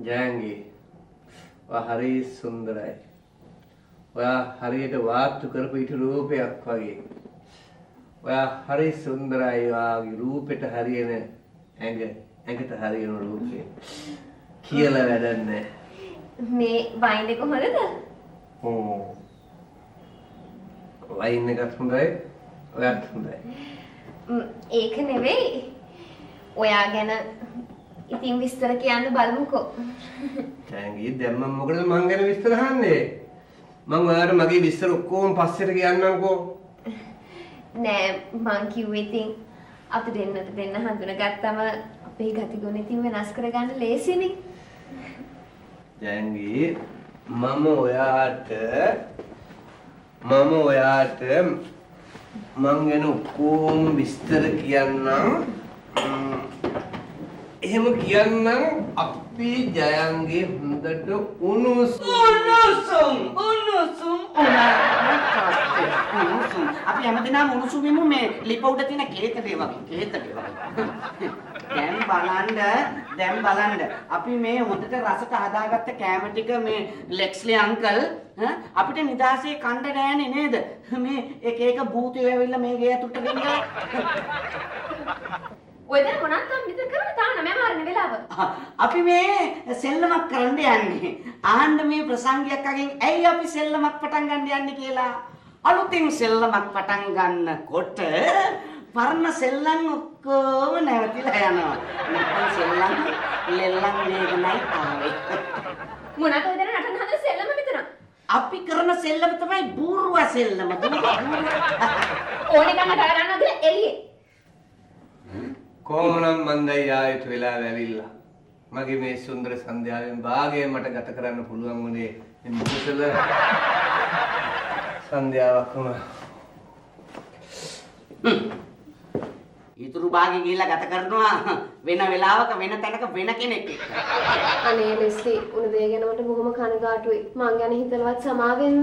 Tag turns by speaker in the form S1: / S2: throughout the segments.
S1: ජයංගී, ඔයා හරි සුන්දරයි. ඔයා හරියට වාත්තු කරපු ඉටු රූපයක් වගේ. ඔයා හරි සුන්දරයි. ඔයාගේ රූපෙට හරියන ඇඟ, ඇඟට හරියන රූපේ. කියලා වැඩක් නැහැ.
S2: මේ වයින් එක හොඳද?
S1: ඔව්. වයින් එකත් හොඳයි, ඔයත් හොඳයි.
S2: ඒක නෙවෙයි. ඔයා ගැන ඉතින් විස්තර කියන්න බලමුකෝ.
S1: ජයංගී, දැන් මම මොකටද මං ගැන විස්තර අහන්නේ? මං ඔයාලට මගේ විස්තර ඔක්කොම පස්සෙට කියන්නම්කෝ.
S2: නෑ, මං කිව්වේ ඉතින් අපි දෙන්නට දෙන්න හඳුනගත්තම අපේ ගතිගුණ ඉතින් වෙනස් කරගන්න ලේසිනේ.
S1: ජයංගී, මම ඔයාට මං ගැන ඔක්කොම විස්තර කියන්නම්. එහෙම කියන්නම්, අපි ජයංගේ හොඳට උණුසුම්
S3: උණුසුම් උණුසුම් උණුසුම්. අපි හැමදෙනාම උණුසුම් වෙමු මේ ලිප උඩ තියෙන කේතලේ වගේ, කේතලේ වගේ. දැන් බලන්න, දැන් බලන්න, අපි මේ හොඳට රසට හදාගත්ත කෑම ටික මේ ලෙක්ස්ලි අංකල් අපිට නිදාසේ කණ්ඩ නෑනේ නේද? මේ එක එක භූතයෝ ඇවිල්ලා මේ ගේ ඇතුළට ගෙනියලා.
S2: ඔය දැන් මොනවද මෙතන කරන්නේ? තාම නෑ මාරන වෙලාව.
S3: අපි මේ සෙල්ලමක් කරන්න යන්නේ. ආන්න මේ ප්‍රසංගයක් අගෙන් ඇයි අපි සෙල්ලමක් පටන් ගන්න යන්නේ කියලා. අලුතින් සෙල්ලමක් පටන් ගන්නකොට පරණ සෙල්ලම් ඔක්කොම නැවතිලා යනවා. නැත්නම් සෙල්ලම් ලෙල්ලම් නේදමයි ආවේ.
S2: මොනවද ඔය දැන් නටන හදන සෙල්ලම මෙතන?
S3: අපි කරන සෙල්ලම තමයි බූරුවා සෙල්ලම.
S2: ඕන එකක් නටා ගන්නවා කියලා එළියේ.
S1: කොහොමනම් මන් දැන් යා යුතු වෙලාව ඇවිල්ලා. මගේ මේ සුන්දර සන්ධ්‍යාවෙන් භාගය මට ගත කරන්න පුළුවන් වුණේ මේ මුසල සන්ධ්‍යාවක් වුණා.
S3: ඉතුරු භාගෙ ගිහිල්ලා ගත කරනවා වෙන වෙලාවක වෙන තැනක වෙන කෙනෙක් එක්ක.
S2: අනේ ලෙස්ලි, උන දේ ගැන මට බොහොම කනගාටුයි. මං ගැන හිතලවත් සමා වෙන්න.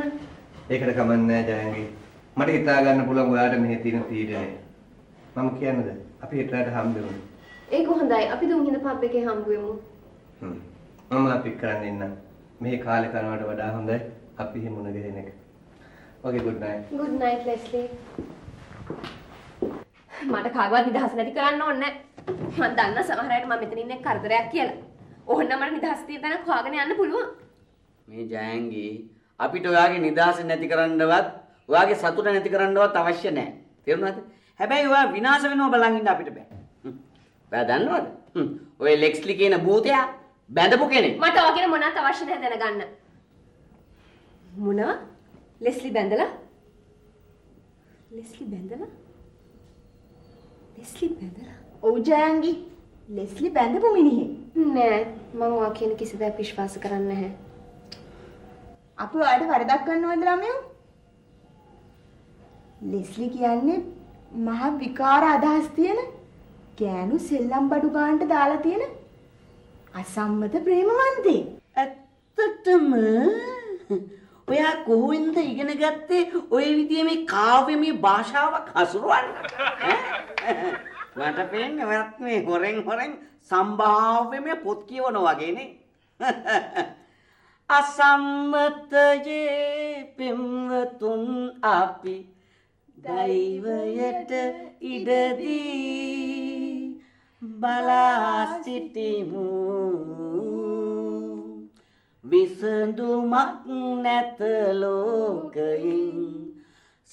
S1: ඒකට කමක් නෑ ජයංගී. මට හිතා ගන්න පුළුවන් ඔයාට මෙහෙ තියෙන තීරණය. මම කියන්නද? අපි හෙට රැට හම්බෙමු.
S2: ඒක හොඳයි. අපි දුම්හිඳ පබ් එකේ හම්බ වෙමු.
S1: මම අපි කරන්න ඉන්නම්. මෙහි කාලේ කරනවට වඩා හොඳයි අපි එහෙ මුණ ගැහෙන එක. Okay, good night.
S2: Good night Leslie. මට කාගවත් නිදහස නැති කරන්න ඕනේ නෑ. මං දන්නා සමහර අයට මම මෙතන ඉන්නේ කරදරයක් කියලා. ඕන්න මට නිදහස තියෙන තැනක් හොයාගෙන යන්න පුළුවන්.
S3: මේ ජයංගී, අපිට ඔයාගේ නිදහස නැති කරන්නවත් ඔයාගේ සතුට නැති කරන්නවත් අවශ්‍ය නෑ. තේරුණාද? හැබැයි ඔයා විනාශ වෙනවා බලන් ඉන්න අපිට බෑ. ඔයා දන්නවද? ඔය ලෙක්ස්ලි කියන භූතයා බැඳපු කෙනෙක්.
S2: මට ඔයා කියන මොනවත් අවශ්‍ය නැහැ දැනගන්න. මොනවා? ලෙස්ලි බැඳලා? ලෙස්ලි බැඳලා? ලෙස්ලි බැඳලා?
S4: ඔව් ජයංගි, ලෙස්ලි බැඳපු මිනිහෙක්.
S2: නෑ, මං ඔයා කියන කිසි දෙයක් විශ්වාස කරන්නේ නැහැ.
S4: අපි ඔයාලට වරදක් කරනවද ළමයෝ? ලෙස්ලි කියන්නේ මහා විකාර අදහස් තියෙන ගෑනු සෙල්ලම් බඩු ගානට දාලා තියෙන අසම්මත ප්‍රේමවන්තයෙක්.
S3: ඇත්තටම ඔයා කොහෙන්ද ඉගෙන ගත්තේ ඔය විදිහේ මේ කාව්‍යමය භාෂාවක් හසුරවන්න? මට පේන්නේ ඔයත් මේ හොරෙන් හොරෙන් සම්භාව්‍යමය පොත් කියවනවා වගේනේ. අසම්මතයේ පෙම්වතුන් අපි දෛවයට ඉඩදී බලා සිටිමු. විසඳුමක් නැත ලෝකයෙන්,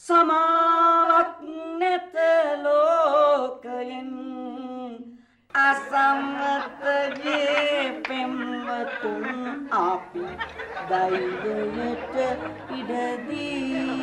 S3: සමාවක් නැත ලෝකයෙන්, අසම්මතයේ පෙම්වතුන් අපි දෛවයට ඉඩදී.